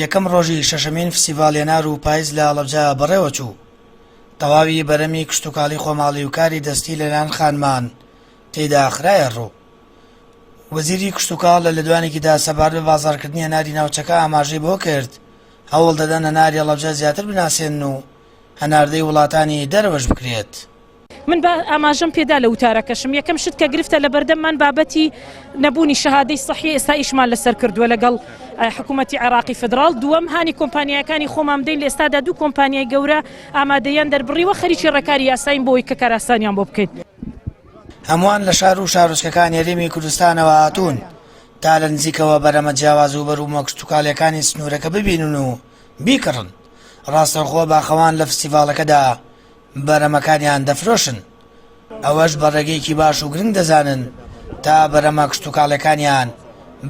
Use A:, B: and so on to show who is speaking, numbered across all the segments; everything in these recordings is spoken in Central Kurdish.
A: یەکەم ڕۆژی شەشەمین فستیڤاڵی هەنار و پایز لە هەڵەبجە بەڕێوەچوو. تەواوی بەرەمی کشتوکاڵی خۆماڵی و کاری دەستی لەلایەن خانمان تێیدا خرایە ڕوو. وەزیری کشتوکاڵ لە لێدوانێکیدا سەبارەت بە بازاڕکردنی هەناری ناوچەکە ئاماژەی بەوە کرد، هەوڵ دەدەن هەناری هەڵەبجە زیاتر بناسێنن و هەناردەی وڵاتانی دەرەوەش بکرێت.
B: من با ئاماژەم پێدا لە وتارەکەشم یەکەم شت کە گرفتە لە بەردەممان بابەتی نەبوونی شەهادەی سەحی ئێستا ئیشمان لەسەر کردووە لەگەڵ حکوومەتی عێراقی فدراڵ دووەم هانی کۆمپانیاکانی خۆمان بدەین لە ئێستادا دوو کۆمپانیای گەورە ئامادەیان دەربڕیوە خەریکی ڕێکاری یاسایین بۆ ئەوەی کە کارئاسانیان بۆ بکەین.
A: هەمووان لە شار و شارۆچکەکانی هەرێمی کوردستانەوە هاتوون تا لە نزیکەوە بەرهەمە جیاواز و بەروبوومە کشتوکاڵییەکانی سنوورەکە ببینن و بیکڕن. ڕاستەوخۆ باخەوان لە فستیڤاڵەکەدا بەرهەمەکانیان دەفرۆشن، ئەوەش بە ڕێگەیەکی باش و گرنگ دەزانن تا بەرهەمە کشتوکاڵیەکانیان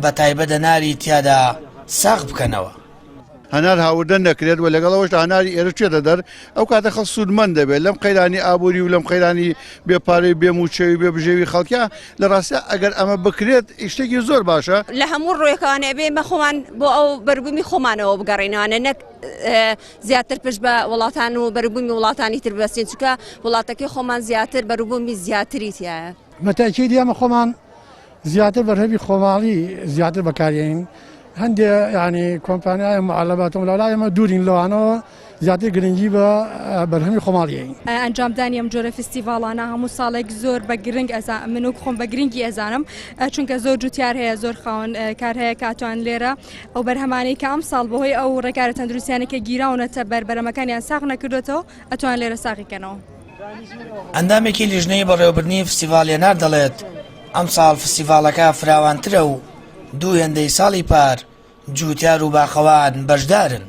A: بە تایبەت هەناری تیادا ساغ بکەنەوە.
C: هەنار هاوردە نەکرێت و لەگەڵ ئەوەشدا هەناری ئێرە بچێتە دەر، ئەو کاتە خەڵک سوودمەند دەبێت لەم قەیرانی ئابووری و لەم قەیرانی بێ پارەی و بێ مووچەی و بێ بژێوی خەڵکە، لە ڕاستیا ئەگەر ئەمە بکرێت شتێکی زۆر باشە.
D: لە هەموو ڕوویەکەوانێ ئەبێ ئێمە خۆمان بۆ ئەو بەروبوومی خۆمانەوە بگەڕێینەوانێ نەک زیاتر پشت بە وڵاتان و بەروبوومی وڵاتانی تر ببەستین چونکە وڵاتەکەی خۆمان زیاتر بەروبوومی زیاتری تیایە.
E: بە تەئکید ئێمە خۆمان زیاتر بەرهەمی خۆماڵی زیاتر بەکارێنین هەندێ ینی کۆمپانیای معلباتم لەلا ئێمە دوورین لەوانەوە زیاتر گرنگی بە بەرهەمی خۆماڵیین.
F: ئەنجامدانی ئەم جۆرە فیستیڤاڵانە هەموو ساڵێک زۆر بە گرنگ ئەزان من وەک خۆم بە گرنگی ئەزانم چونکە زۆر جوتیار هەیە زۆر خاوەن کار هەیە کاتوان لێرە ئەو بەرهەمانەی کە ئەمساڵ بەهۆی ئەو ڕێکارە تەندروستیانەی کە گیراونەتە بەر بەرەمەکانیان ساغ نەکردۆتەوە ئەتوان لێرە ساغی کەنەوە.
A: ئەندامێکی لیژنەی بەڕێوەبردنی فستیڤاڵی هەنار دەڵێت، ئەمساڵ فستیڤاڵەکە فراوانترە و دوو هێندەی ساڵی پار جووتیار و باخەوان بەشدارن.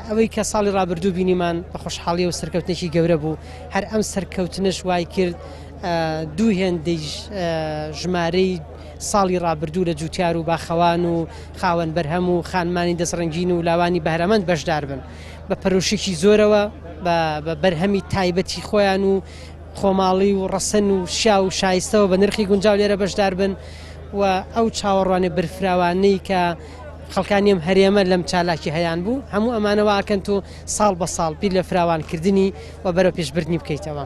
G: ئەوەی کە ساڵی ڕابردوو بینیمان بە خۆشحاڵیەوە سەرکەوتنێکی گەورە بوو، هەر ئەم سەرکەوتنەش وای کرد دوو هێندەی ژمارەی ساڵی ڕابردوو لە جوتیار و باخەوان و خاوەن بەرهەم و خانمانی دەستڕەنگین و لاوانی بەهرەمەند بەشدار بن بە پەرۆشێکی زۆرەوە بە بەرهەمی تایبەتی خۆیان و خۆماڵی و ڕەسەن و شیاو و شایستەوە بە نرخی گونجاو لێرە بەشدار بن و ئەو چاوەڕوانێ بەرفراوانەی کە خەڵکانی ئەم هەرێمە لەم چالاکی هەیان بوو، هەموو ئەمانە وا ئەکەن تۆ ساڵ بە ساڵ بیر لە فراوانکردنی و بەرەو پێشبردنی بکەیتەوە.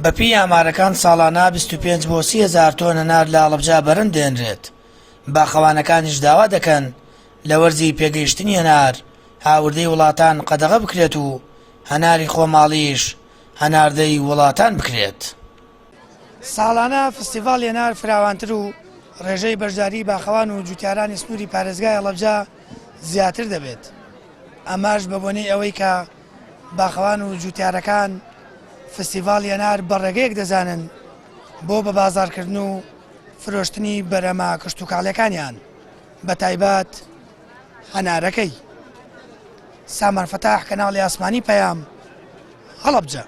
A: بەپێی ئامارەکان ساڵانە 25 بۆ 30 هەزار تۆن هەنار لە هەڵەبجە بەرهەم دێنرێت، باخەوانەکانیش داوا دەکەن لە وەرزی پێگەیشتنی هەنار هاوردەی وڵاتان قەدەغە بکرێت و هەناری خۆماڵیش هەناردەی وڵاتان بکرێت. ساڵانە فستیڤاڵی هەنار فراوانتر و ڕێژەی بەشداریی باخەوان و جوتیارانی سنووری پارێزگای هەڵەبجە زیاتر دەبێت، ئەمەش بەبۆنەی ئەوەی کە باخەوان و جوتیارەکان فستیڤاڵی هەنار بە ڕێگەیەک دەزانن بۆ بە بازاڕکردن و فرۆشتنی بەرهەمە کشتوکاڵیەکانیان بەتایبەت هەنارەکەی. سامان فەتاح، کەناڵی ئاسمانی پەیام، هەڵەبجە.